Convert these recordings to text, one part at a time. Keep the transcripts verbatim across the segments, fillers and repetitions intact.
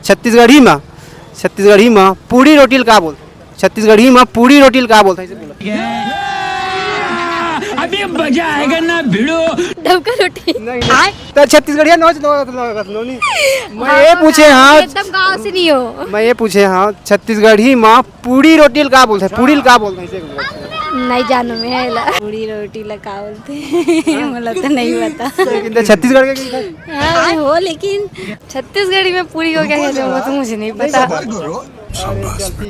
छत्तीसगढ़ी मा, छत्तीसगढ़ी मा पूड़ी रोटी ल का बोलथे? छत्तीसगढ़ी मा पूड़ी रोटी ल का बोलथे? ऐसे बोला। अभी मजा आएगा ना भिड़ो। डबका रोटी। नहीं, नहीं। तो छत्तीसगढ़िया नोच लो, लो, लो, लो, नहीं। मैं ये पूछे हाँ, एकदम गाँव से नहीं हो। मैं ये पूछे हाँ, छत्तीसगढ़ी मा पूड़ी रोटी ल का बोलथे? पूड़ी ल का बोलथे? ऐसे बोला। नहीं जानू मैं एला। पूड़ी रोटी ला का बोलथे? मोला तो नहीं पता। लेकिन तो छत्तीसगढ़ के कहीं हाँ, मैं हो, लेकिन छत्तीसगढ़ी में पूड़ी को क्या कहते हैं, वो तो मुझे नहीं पता।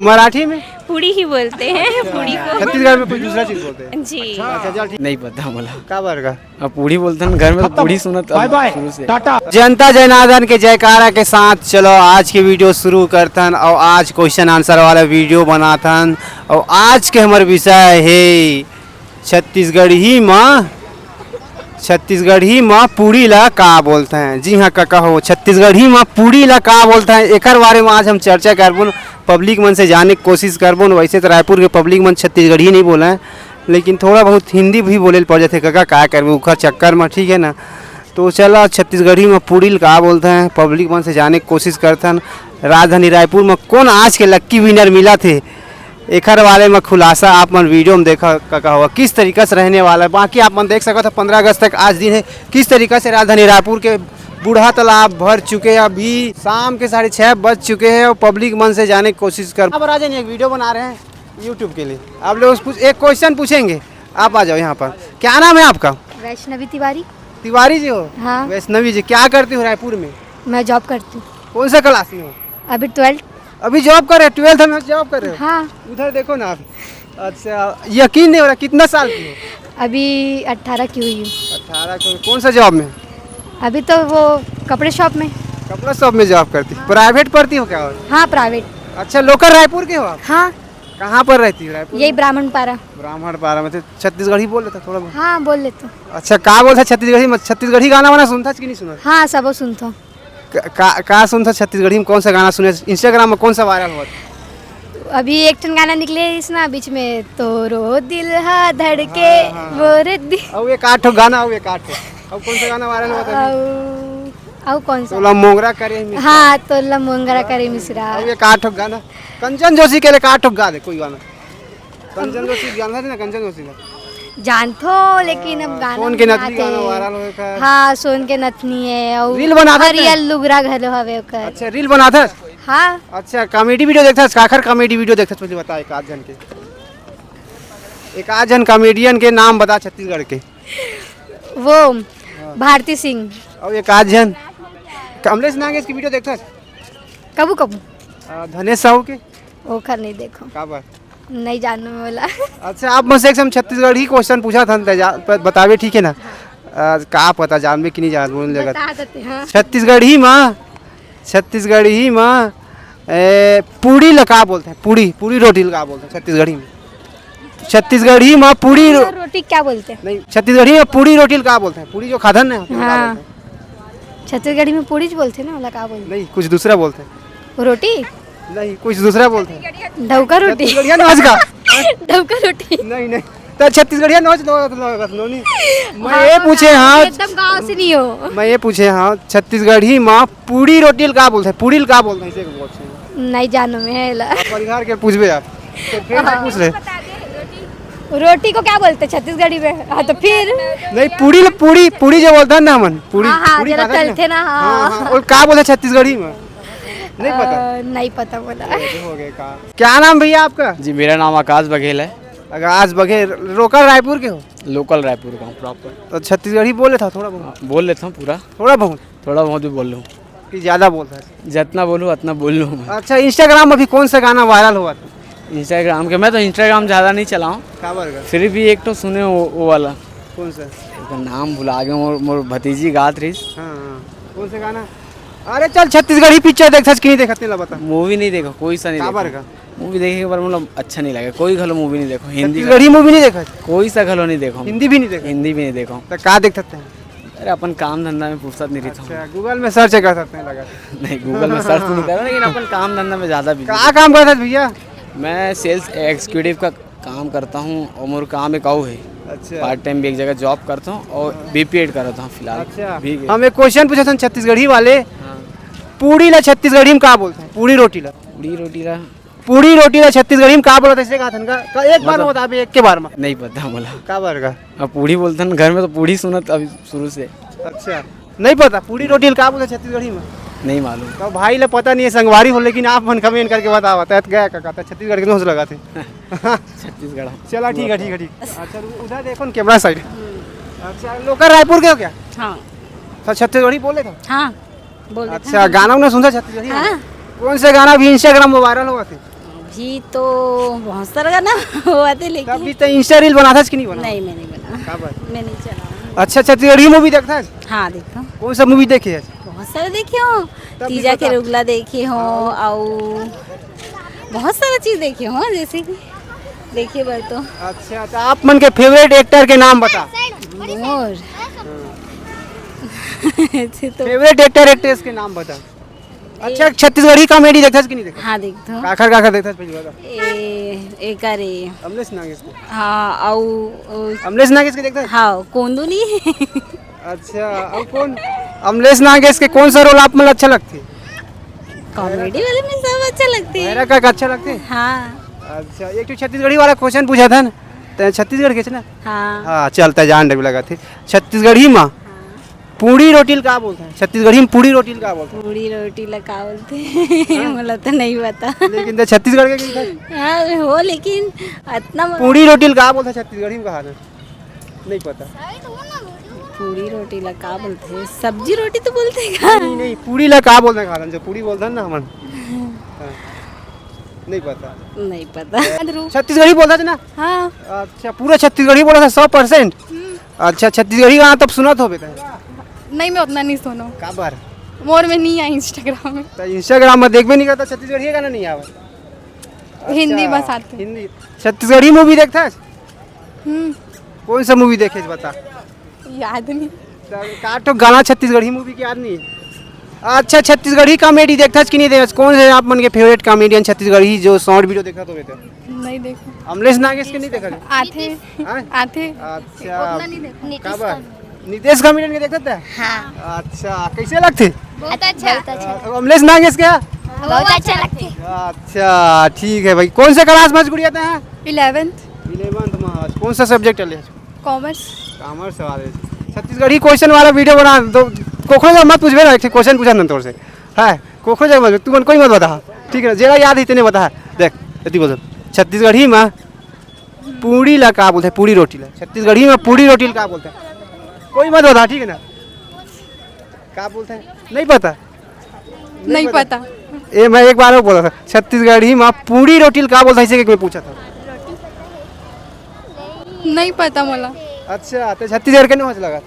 मराठी में? पूड़ी ही बोलते हैं, पूड़ी को। छत्तीसगढ़ में कुछ दूसरा चीज बोलते हैं। जी। अच्छा, चल ठीक। नहीं पता मोला। का बार का? अब पूड़ी बोलथन, घर में तो पूड़ी सुनत बाय बाय, शुरू से। टाटा। जनता जनार्दन के जयकारा के साथ चलो आज के वीडियो शुरू करथन और आज क्वेश्चन आंसर वाला वीडियो बनाथन। और आज के हमर विषय है छत्तीसगढ़ी मा, छत्तीसगढ़ी मा पूड़ी ला का बोलथे? जी हाँ कका हो, छत्तीसगढ़ी मा पूड़ी ला का बोलथे, एकर बारे में आज हम चर्चा करबो, पब्लिक मन से जाने के कोशिश करबो। वैसे तो रायपुर के पब्लिक मन छत्तीसगढ़ी नहीं बोले, लेकिन थोड़ा बहुत हिंदी भी बोले ल पड़ जाथे कका, का करबे उखर चक्कर में, ठीक है ना। तो चला छत्तीसगढ़ी में पूड़ी ल का बोलथे, पब्लिक मन से जाने के कोशिश करथन। राजधानी रायपुर में कौन आज के लक्की विनर मिला थे, एखर बारे में खुलासा आप मन वीडियो में देखा कका हुआ किस तरीका से रहने वाला है। बाकी आप मन देख सकत हो पंद्रह अगस्त तक आज दिन है, किस तरीका से राजधानी रायपुर के बूढ़ा तालाब भर चुके हैं। अभी शाम के साढ़े छः बज चुके हैं और पब्लिक मन से जाने की कोशिश कर। अब राजन एक वीडियो बना रहे हैं यूट्यूब के लिए, आप लोग कुछ एक क्वेश्चन पूछेंगे, आप आ जाओ यहाँ पर। क्या नाम है आपका? वैष्णवी तिवारी। तिवारी जी हो? हाँ। वैष्णवी जी, क्या करती हो रायपुर में? मैं जॉब करती हूँ। कौन सा क्लास में हो? अभी ट्वेल्थ। अभी जॉब कर रहे हो? ट्वेल्थ में जॉब कर रहे हो? हाँ। उधर देखो ना आप। अच्छा, यकीन नहीं हो रहा, कितना साल की हो? अभी अट्ठारह की हुई हूँ। अट्ठारह को कौन सा जॉब में? अभी तो वो कपड़े शॉप में। कपड़ा शॉप में जॉब करती, प्राइवेट पढ़ती हो क्या? और हाँ, प्राइवेट। अच्छा, लोकल रायपुर के हो आप? हाँ। कहाँ पर रहती हो रायपुर यही में? ब्राह्मण पारा। ब्राह्मण पारा में तो छत्तीसगढ़ी बोल लेता थोड़ा बहुत। हाँ, बोल लेता हूँ। अच्छा, का बोलता छत्तीसगढ़ी में? छत्तीसगढ़ी गाना वाना सुनता कि नहीं सुना? हाँ, सबो सुनता हूँ। का, का, का सुनता छत्तीसगढ़ी में? कौन सा गाना सुने? इंस्टाग्राम में कौन सा वायरल हुआ? अभी एक ठन गाना निकले इस ना बीच में, तोरो दिल हा धड़के, हाँ, हाँ, हाँ। मोरे दिल। अब एक आठ ठो गाना, अब एक आठ ठो। अब कौन सा गाना वायरल हुआ था? अउ, अउ कौन सा? तोला मोंगरा करे मिसरा। हाँ, तोला मोंगरा करे मिसरा। अब एक आठ ठो गाना, कंचन जोशी के लिए एक आठ ठो गा दे कोई गाना। कंचन जोशी जानता है ना, कंचन जोशी का? जानथो, लेकिन अब गाना सोन के नथनी गाना वायरल होए का। हाँ, सोन के नथनी है, और रील बनाथस हरियर लुगरा घलो हवे ओकर। अच्छा, रील बनाथस? हाँ। अच्छा, कॉमेडी वीडियो देखथस? काखर कॉमेडी वीडियो देखथस, पहले बता एक आध जन के। एक आध जन कॉमेडियन के नाम बता छत्तीसगढ़ के। वो, हाँ। भारती सिंह। और एक आध जन कमलेश नागेश की वीडियो देखथस? कबू कबू। आ, धनेश साहू के? ओखर नहीं देखो। का बात? नहीं जानू मैं बोला। अच्छा, आप मन से एक हम छत्तीसगढ़ी क्वेश्चन पूछा था, त जा-, प-, बतावे, ठीक है ना? आ, का पता जानबे कि नहीं जानबे, बोल लेगा। बता देते, हाँ। छत्तीसगढ़ी माँ, छत्तीसगढ़ी माँ, ए, पूड़ी ला का बोलते हैं? पूड़ी, पूड़ी रोटी ला का बोलते हैं छत्तीसगढ़ी में? छत्तीसगढ़ी माँ पूड़ी रो-, पूड़ी और रोटी क्या बोलते हैं? नहीं, छत्तीसगढ़ी में पूड़ी रोटी ला का बोलते हैं? पूड़ी जो खाधन है, हाँ। छत्तीसगढ़ी में पूड़ी ज बोलते हैं ना, वाला का बोलते हैं? नहीं, कुछ दूसरा बोलते हैं। रोटी? नहीं, कुछ दूसरा बोलते हैं। डौका रोटी। छत्तीसगढ़िया नोच का? डौका रोटी। नहीं, नहीं। तो छत्तीसगढ़िया नोच लो, लो, लो, लो, नहीं। मैं हाँ, ये पूछे, हाँ। एकदम गाँव से नहीं हो। मैं ये पूछे, हाँ, छत्तीसगढ़ी माँ पूड़ी रोटी ल का बोलते हैं? पूड़ी ल का बोलते हैं? इसे बोलते हैं। नहीं जानू मैं एला। आप परिवार के पूछबे आप। तो फिर से हाँ। पूछ ले। रोटी को क्या बोलते हैं छत्तीसगढ़ी में? हाँ, तो फिर? नहीं, पूड़ी ल-, पूड़ी, पूड़ी जो बोलता है ना हमन, पूड़ी, हाँ, हाँ, पूड़ी जरा खाते हैं तलते ना, हाँ। हाँ, हाँ। और का बोलते हैं छत्तीसगढ़ी में? नहीं पता? अ, नहीं पता बोला। ये हो गया का। क्या नाम भैया आपका? जी, मेरा नाम आकाश बघेल है। आकाश बघेल, लोकल रायपुर के हो? लोकल रायपुर का हूँ, प्रॉपर। तो छत्तीसगढ़ी बोल लेता हूँ थोड़ा बहुत? हाँ, बोल लेता हूँ पूरा। थोड़ा बहुत? थोड़ा बहुत भी बोल लूँ। कि ज़्यादा बोलता है? जितना बोलूँ, उतना बोल लूँ मैं। अच्छा, Instagram में अभी कौन सा गाना वायरल हुआ था? Instagram के, मैं तो Instagram ज़्यादा नहीं चलाऊँ। काबर का? फिर भी एक तो सुने वो, वो वाला। कौन सा? ओकर नाम भुला गए, मोर, मोर भतीजी गात रहीस। हाँ, हाँ। कौन सा गाना? अरे चल, छत्तीसगढ़ी पिक्चर देखथस कि नहीं देखत, तेला बता। मूवी नहीं देखो, कोई सा नहीं काबर देखो। का? मूवी देखे के बाद मतलब अच्छा नहीं लगे, कोई घलो मूवी नहीं देखो, हिंदी छत्तीसगढ़ी घलो। मूवी नहीं देखत? कोई सा घलो नहीं देखो। हिंदी भी नहीं देखत? हिंदी भी नहीं देखो। तो का देखत हैं? अरे, अपन काम धंधा में फुर्सत नहीं रहता। अच्छा, Google में सर्च कर सकते हैं लगा। नहीं, Google में सर्च तो नहीं करता, लेकिन अपन काम धंधा में ज़्यादा बिजी। का काम करता है भैया? मैं सेल्स एग्जीक्यूटिव का काम करता हूँ और मोर काम एक अउ है। अच्छा। पार्ट टाइम भी एक जगह जॉब करता हूँ और बीपीएड करता हूँ फिलहाल। अच्छा। भी हम एक क्वेश्चन पूछत हन छत्तीसगढ़ी वाले। हाँ। पूड़ी ला छत्तीसगढ़ी में का बोलथे? पूड़ी रोटी ला। पूड़ी रोटी ला। पूड़ी रोटी ला छत्तीसगढ़ी में का बोलथे? ऐसे कहा था ना का? एक बार मतलब में बता बे, एक के बार में। नहीं पता मोला। का बार का? अब पूड़ी बोलथे ना घर में, तो पूड़ी सुनत अभी शुरू से। अच्छा, नहीं पता पूड़ी रोटी ला का बोलथे छत्तीसगढ़ी में? नहीं मालूम। तो भाई ला पता नहीं है, संगवारी हो, लेकिन आप मन comment करके बतावा। तैं गया का कहता छत्तीसगढ़ के नोच लगा थे। छत्तीसगढ़। चला ठीक है, ठीक है, ठीक। अच्छा, उधर देखो ना camera side। अच्छा, local रायपुर के हो क्या? हाँ। तो छत्तीसगढ़ी बोले थे? हाँ, बोल देते अच्छा, हैं। गाना उना सुनता छत्तीसगढ़ी? हाँ। कौन से गाना भी Instagram में viral होगा थे? अभी तो बहुत सारा गाना हुआ थे, लेकिन तभी तो Insta reel बनाता कि नहीं बना? नहीं, मैं नहीं बना। का बात? मैं नहीं चलाऊँ। अच्छा, छत्तीसगढ़ी movie देखता है? हाँ, देखता हूँ। कौन सा movie देखे है? बहुत सारे देखे हो। तब भी तीजा के बता। रुगला देखे हो, हाँ। और बहुत सारा चीज देखे हो, जैसे कि देखे बर तो। अच्छा, तो आप मन के favourite actor के नाम बता। मोर। ऐसे तो favourite actor actress के नाम बता। अच्छा, छत्तीसगढ़ी comedy देखथस कि नहीं देखथस? हाँ, देखथों। काखर काखर देखथस पहली बात? ए, एकर ए। अमलेश नागेश के। हाँ, अउ, अउ अमलेश नागेश के देखथस? हाँ, कोंदू नहीं। अच्छा, अउ कौन? अमलेश नागेश के कौन सा role आप मन अच्छा लगथे? Comedy वाले में सब अच्छा लगथे। भैरा का अच्छा लगथे? हाँ। अच्छा, एक ठो छत्तीसगढ़ी वाला question पूछा था ना, तो छत्तीसगढ़ के ना? हाँ। हाँ, चलता जान डब लगा थे। छत्तीसगढ़ी माँ हाँ। पूड़ी रोटी ल का बोलथे? छत्तीसगढ़ी में पूड़ी रोटी ल का बोलथे? पूड़ी रोटी ला का बोलथे? हाँ? मोला तो नहीं पता। लेकिन तो छत्तीसगढ़ के कही था। हाँ, हो, लेकिन इतना मोला पूड़ी रोटी ल का बोलथे छत्तीसगढ़ी में, कहा था? नहीं पता। पूड़ी रोटी ला का बोलथे? सब्जी रोटी तो बोलथे का? नहीं, नहीं, पूड़ी ला का बोलथे? कहा था जो पूड़ी बोलथे ना हमन। हाँ। नहीं पता। नहीं पता। छत्तीसगढ़ी बोलथे ना? हाँ। अच्छा, पूरा छत्तीसगढ़ी बोलथे, सौ percent? हम्म। अच्छा, छत्तीसगढ़ी गाना तब सुनत होबे तैं? नहीं, मैं उतना नहीं सुनों। काबर? मोर में नहीं आय Instagram में। तो Instagram में देखबे नहीं करता, छत्तीसगढ़ी गाना नहीं आवे? हिंदी अच्छा, बस आथे। हिंदी। छत्तीसगढ़ी movie देखथस? हम्म। कौन सा movie देखे बता? याद नहीं। तो का ठो गाना छत्तीसगढ़ी movie के याद नहीं? अच्छा, छत्तीसगढ़ी comedy देखथस कि नहीं देखथस? कौन से आप मन के favourite comedian छत्तीसगढ़ी जो short video देखत होबे तो? नहीं देखा। अमलेश नागेश के नहीं देखा? आथे। हाँ? आथे। अच्छा। उतना नहीं देखा। काबर? नीतीश comedian के देखत है? हाँ। अच्छा, कैसे लगथे? बहुत अच्छा। बहुत अच्छा। अ, अमलेश नागेश क्या? बहुत अच्छा लगथे। अच्छा, ठीक है भाई। कौन से class में गुड़िया तैं? Eleventh। Eleventh में। कौन सा subject ले? Commerce। Commerce वाले। छत्तीसगढ़ी question वाला video बना दो। कोखरो जगह मत पूछबे ना, एक ठो question पूछा ना तोर से। है, कोखरो जगह मत, तू मन कोई मत बता। ठीक है ना, जेला याद है तेने बता। देख, यदि बोल, छत्तीसगढ़ी में पूड़ी ला का बोलथे? पूड़ी रोटी ला। छत्तीसगढ़ी में पूड़ी रोटी ला का बोलथे? कोई मत बता, ठीक है ना? का बोलथे? नहीं पता? नहीं पता। ए, मैं एक बार और बोला था, छत्तीसगढ़ी में पूड़ी रोटी ला का बोलथे, इसे एक मैं पूछा था। नहीं पता मोला। अच्छा, तो छत्तीसगढ़ के नहीं होच लगा?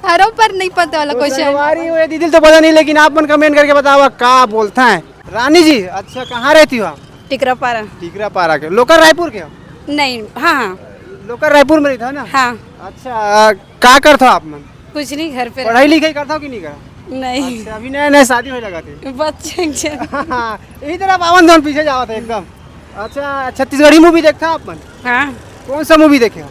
अरे, पर नहीं पता वाला तो question। संगवारी हो, ये दीदी तो पता नहीं, लेकिन आप मन comment करके बतावा का बोलथे। रानी जी, अच्छा, कहाँ रहती हो आप? टिकरापारा। टिकरापारा के। Local रायपुर के हो? नहीं, हाँ, हाँ। Local रायपुर में रहता है ना? हाँ। अच्छा, का करथो आप मन? कुछ नहीं, घर पे पढ़ाई लिखाई करथो कि नहीं करा? नहीं। अच्छा, अभी नया नया शादी होए लगा थे। बच्चे के। यही तरह पावन धन पीछे जावा था एकदम। अच्छा, छत्तीसगढ़ी movie देखता आप मन? हाँ। कौन सा movie देखे हो?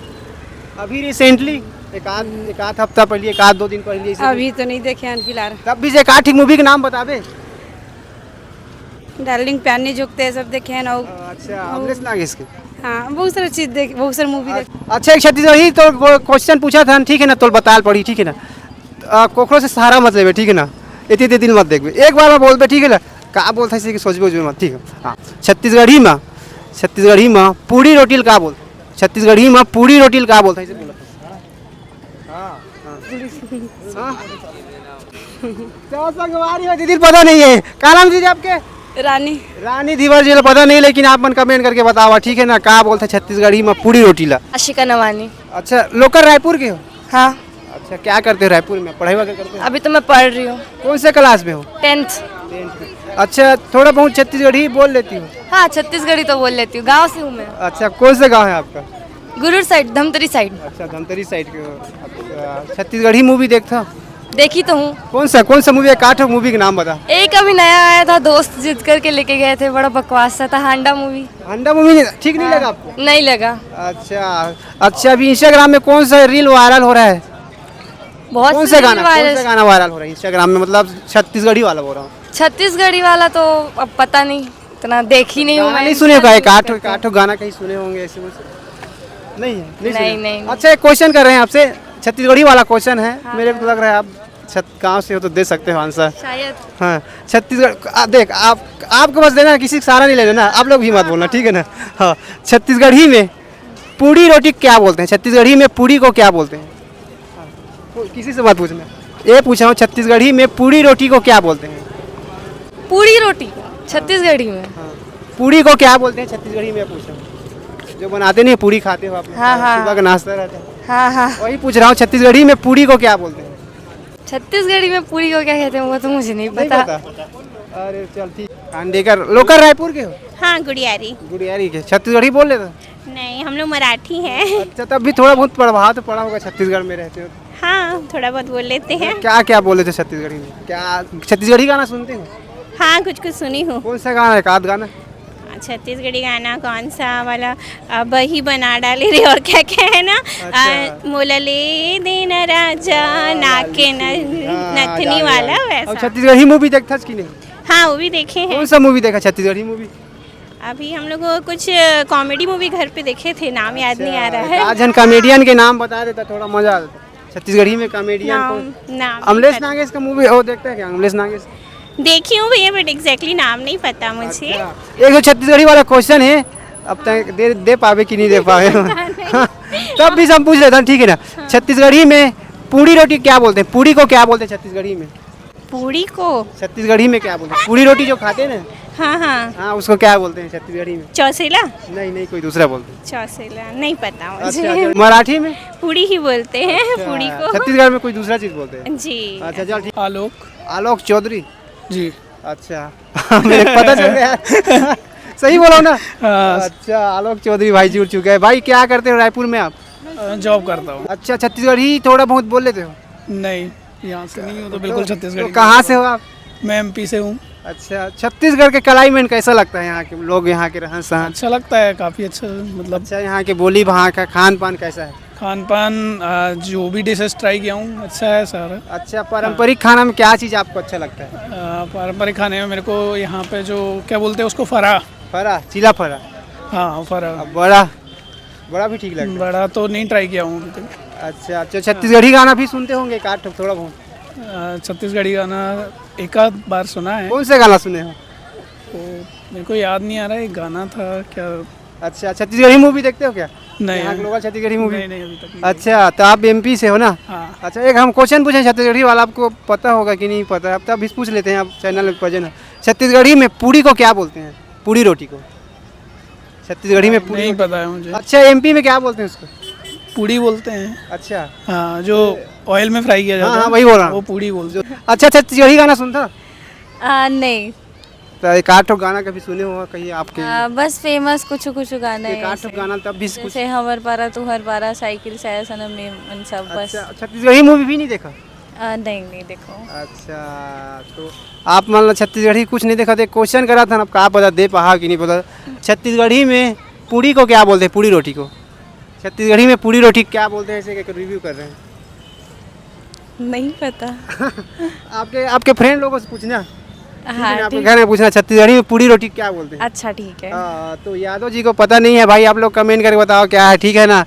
अभी recently एक आध, एक आध हफ्ता पहले, एक आध दो दिन पहले ऐसे अभी तो नहीं देखे हैं फिलहाल। तब भी से एक आध ठीक movie के नाम बताबे। डार्लिंग प्यार नहीं झुकते, सब देखे हैं ना। अच्छा, अमलेश नागेश के? हाँ, बहुत सारा चीज देख, बहुत सारा movie देख। अच्छा, एक छत्तीसगढ़ी तो वो question पूछा था, ठीक है ना, तोल बताल पड़ी, ठीक है ना? आ, कोखरो से सहारा मत लेबे, ठीक है ना? इतने इतने दिन मत देखबे, एक बार में बोलबे, ठीक है ना? का बोलता है इसे कि सोचबे उचबे मत, ठीक है? हाँ, छत्तीसगढ़ी में, छत्तीसगढ़ी में पूड़ी रोटी ल का बोलता? छत्तीसगढ़ी में पूड़ी रोटी ल का बोलता है, इसे बोला। हाँ, हाँ। हाँ? क्या संगवारी हो दीदी, पता नहीं है। का नाम दीदी आपके? रानी। रानी धीवर जी, पता नहीं, लेकिन आप मन comment करके बतावा, ठीक है ना, का बोलथे छत्तीसगढ़ी में पूड़ी रोटी ला? आशिका नवानी। अच्छा, local रायपुर के हो? हाँ। अच्छा, क्या करते हो रायपुर में, पढ़ाई वगैरह करते हो? अभी तो मैं पढ़ रही हूँ। कौन से class में हो? Tenth। Tenth में। अच्छा, थोड़ा बहुत छत्तीसगढ़ी बोल लेती हो? हाँ, छत्तीसगढ़ी तो बोल लेती हूँ, गाँव से हूँ मैं। अच्छा, कौन सा गाँव है आपका? गुरूर side, धमतरी side। अच्छा, धमतरी side के हो। अच्छा, छत्तीसगढ़ी movie देखता? देखी तो हूँ। कौन सा, कौन सा movie है? काट movie का नाम बता। एक अभी नया आया था, दोस्त जिद करके लेके गए थे, बड़ा बकवास सा था, हांडा movie। हांडा movie नहीं, ठीक नहीं हाँ, लगा आपको? नहीं लगा। अच्छा, अच्छा, अभी Instagram में कौन सा reel viral हो रहा है? बहुत कौन सा गाना, कौन सा गाना viral हो रहा है Instagram में, मतलब छत्तीसगढ़ी वाला बोल रहा हूँ। छत्तीसगढ़ी वाला तो अब पता नहीं, इतना देखी नहीं हूँ गाना मैं। नहीं सुने हो क्या? एक आठ, एक आठ ठो गाना कहीं सुने होंगे ऐसे कुछ? नहीं है, नहीं सुने। नहीं, नहीं। अच्छा, एक क्वेश्चन कर रहे हैं आपसे, छत्तीसगढ़ी वाला क्वेश्चन है। हाँ, मेरे को हाँ। लग रहा है आप छत-, गाँव से हो तो दे सकते हो आंसर। शायद। हाँ, छत्तीसगढ़, आ, देख, आप, आपको बस देना है, किसी का सहारा नहीं लेना ना, आप लोग भी मत बोलना, ठीक है ना? हाँ, छत्तीसगढ़ी में पूड़ी रोटी क्या बोलते हैं? छत्तीसगढ़ी में पूड़ी को क्या बोलते हैं? हाँ, को-, किसी से मत पूछना। ये पूछ रहा हूँ, छत्तीसगढ़ी में पूड़ी रोटी को क्या बोलते हैं? पूड़ी रोटी छत्तीसगढ़ी में। हाँ, पूड़ी को क्या बोलते हैं छत्तीसगढ़ी में, पूछ रहा हूँ। जो बनाते नहीं, पूड़ी खाते हो आप लोग, हाँ, हाँ। सुबह का नाश्ता रहता है। हाँ, हाँ। वही पूछ रहा हूँ, छत्तीसगढ़ी में पूड़ी को क्या बोलते हैं? छत्तीसगढ़ी में पूड़ी को क्या कहते हैं, वो तो मुझे नहीं नहीं पता। पता? अरे चल ठीक। खांडेकर, लोकल रायपुर के हो? हाँ, गुड़ियारी। गुड़ियारी के। छत्तीसगढ़ी बोल लेते हो? नहीं, हम लोग मराठी हैं। अच्छा, तब भी थोड़ा बहुत पढ़वा तो पड़ा होगा, छत्तीसगढ़ में रहते हो। हाँ, थोड़ा बहुत बोल लेते हैं। क्या क्या बोले थे छत्तीसगढ़ी में? क्या छत्तीसगढ़ी गाना सुनते हो? हाँ, कुछ कुछ सुनी हूँ। कौन सा गाना है, एक आध गाना? छत्तीसगढ़ी गाना कौन सा वाला, अब ही बना डाले रे, और क्या क्या है ना, अच्छा। आ, मोला ले देना राजा, हाँ, ना के न-, हाँ, नथनी याद, वाला याद। वैसा। और छत्तीसगढ़ी मूवी देखता कि नहीं? हाँ, वो भी देखे हैं। कौन सा मूवी देखा छत्तीसगढ़ी मूवी? अभी हम लोग को कुछ कॉमेडी मूवी घर पे देखे थे, नाम याद नहीं आ रहा है। अच्छा, एक आध जन कॉमेडियन के नाम बता देता, थोड़ा मजा आ जाता। छत्तीसगढ़ी में कॉमेडियन नाम, कौन? नाम नहीं अमलेश पता। नागेश का मूवी वो देखते हैं क्या, अमलेश नागेश? देखी हूँ भैया, but exactly नाम नहीं पता मुझे। अच्छा, एक जो छत्तीसगढ़ी वाला क्वेश्चन है, अब तक दे, दे पावे कि नहीं दे पावे? पता नहीं। तब भी हम पूछ लेता हूँ, ठीक है ना? हाँ। छत्तीसगढ़ी में पूड़ी रोटी क्या बोलते हैं? पूड़ी को क्या बोलते हैं छत्तीसगढ़ी में? पूड़ी को? छत्तीसगढ़ी में क्या बोलते हैं? पूड़ी रोटी जो खाते हैं ना? हाँ, हाँ। हाँ, उसको क्या बोलते हैं छत्तीसगढ़ी में? चौसेला? नहीं, नहीं, कोई दूसरा बोलते हैं। चौसेला नहीं पता मुझे। अच्छा, अच्छा, मराठी में? पूड़ी ही बोलते हैं, अच्छा, पूड़ी को। छत्तीसगढ़ में कोई दूसरा चीज बोलते हैं? जी। अच्छा, चल ठीक। आलोक। आलोक चौधरी। जी। अच्छा। मेरे को पता चल गया। सही बोला हूँ ना? हाँ। अच्छा, आलोक चौधरी भाई जुड़ चुके हैं। भाई, क्या करते हो रायपुर में आप? अ, जॉब करता हूँ। अच्छा, छत्तीसगढ़ी थोड़ा बहुत बोल लेते हो? नहीं, यहाँ से नहीं हूँ, तो बिल्कुल तो, छत्तीसगढ़ी तो कहाँ से हो आप? मैं एमपी से हूँ। अच्छा, छत्तीसगढ़ के क्लाइमेट कैसा लगता है, यहाँ के लोग, यहाँ के रहन सहन? अच्छा लगता है, काफ़ी अच्छा, मतलब। अच्छा, यहाँ के बोली, वहाँ का खान पान कैसा है? खान पान, अ, जो भी डिशेस ट्राई किया हूँ, अच्छा है सारा। अच्छा, पारंपरिक खाना में क्या चीज़ आपको अच्छा लगता है? अ, पारंपरिक खाने में मेरे को यहाँ पे जो, क्या बोलते हैं उसको, फरा। फरा, चीला फरा। हाँ, फरा। अब बड़ा, बड़ा भी ठीक लगता है। बड़ा तो नहीं ट्राई किया हूँ अभी तक। अच्छा, अच्छा, छत्तीसगढ़ी गाना भी सुनते होंगे एक आध ठो, थोड़ा बहुत? अ, छत्तीसगढ़ी गाना एक आध बार सुना है। कौन से गाना सुने हो? तो मेरे को याद नहीं आ रहा है, एक गाना था क्या। अच्छा, छत्तीसगढ़ी मूवी देखते हो क्या? नहीं। यहाँ के लोकल छत्तीसगढ़ी मूवी? नहीं, नहीं, अभी तक नहीं। अच्छा, तो आप एमपी से हो ना? हाँ। अच्छा, एक हम क्वेश्चन पूछें छत्तीसगढ़ी वाला, आपको पता होगा कि नहीं पता है, अब तब भी पूछ लेते हैं, आप चैनल पर प्रेजेंट हो। छत्तीसगढ़ी में पूड़ी को क्या बोलते हैं? पूड़ी रोटी को छत्तीसगढ़ी में पूड़ी नहीं रोटी। पता है मुझे। अच्छा, एमपी में क्या बोलते हैं उसको? पूड़ी बोलते हैं। अच्छा। हाँ, जो ऑयल में फ्राई किया जाता हाँ, है, हाँ, वही बोल रहा हूँ। वो पूड़ी बोलते हैं। अच्छा, छत्तीसगढ़ी गाना सुनता? आ, नहीं। तो एक आध ठो गाना कभी सुने हो कहीं आपके? आ, बस फेमस कुछ कुछ गाना एक है आध ठो ऐसे। गाना तब भी कुछ जैसे हमर पारा तुहर पारा, साइकिल से आया सनम, ये, इन सब बस। अच्छा, छत्तीसगढ़ी मूवी भी नहीं देखा? आ, नहीं, नहीं देखो। अच्छा, तो आप मान लो छत्तीसगढ़ी कुछ नहीं देखा, तो एक क्वेश्चन करा था ना, आपको आप पता दे पाहा कि नहीं पता। छत्तीसगढ़ी में पूड़ी को क्या बोलते हैं, पूड़ी रोटी को? छत्तीसगढ़ी में पूड़ी रोटी क्या बोलते हैं, ऐसे करके रिव्यू कर रहे हैं। नहीं पता। आपके, आपके फ्रेंड लोगों से पूछना। हाँ, ठीक है, आपके ठीक। घर में पूछना, छत्तीसगढ़ी में पूड़ी रोटी क्या बोलते हैं? अच्छा, ठीक है। हाँ, तो यादव जी को पता नहीं है भाई, आप लोग कमेंट करके बताओ क्या है, ठीक है ना?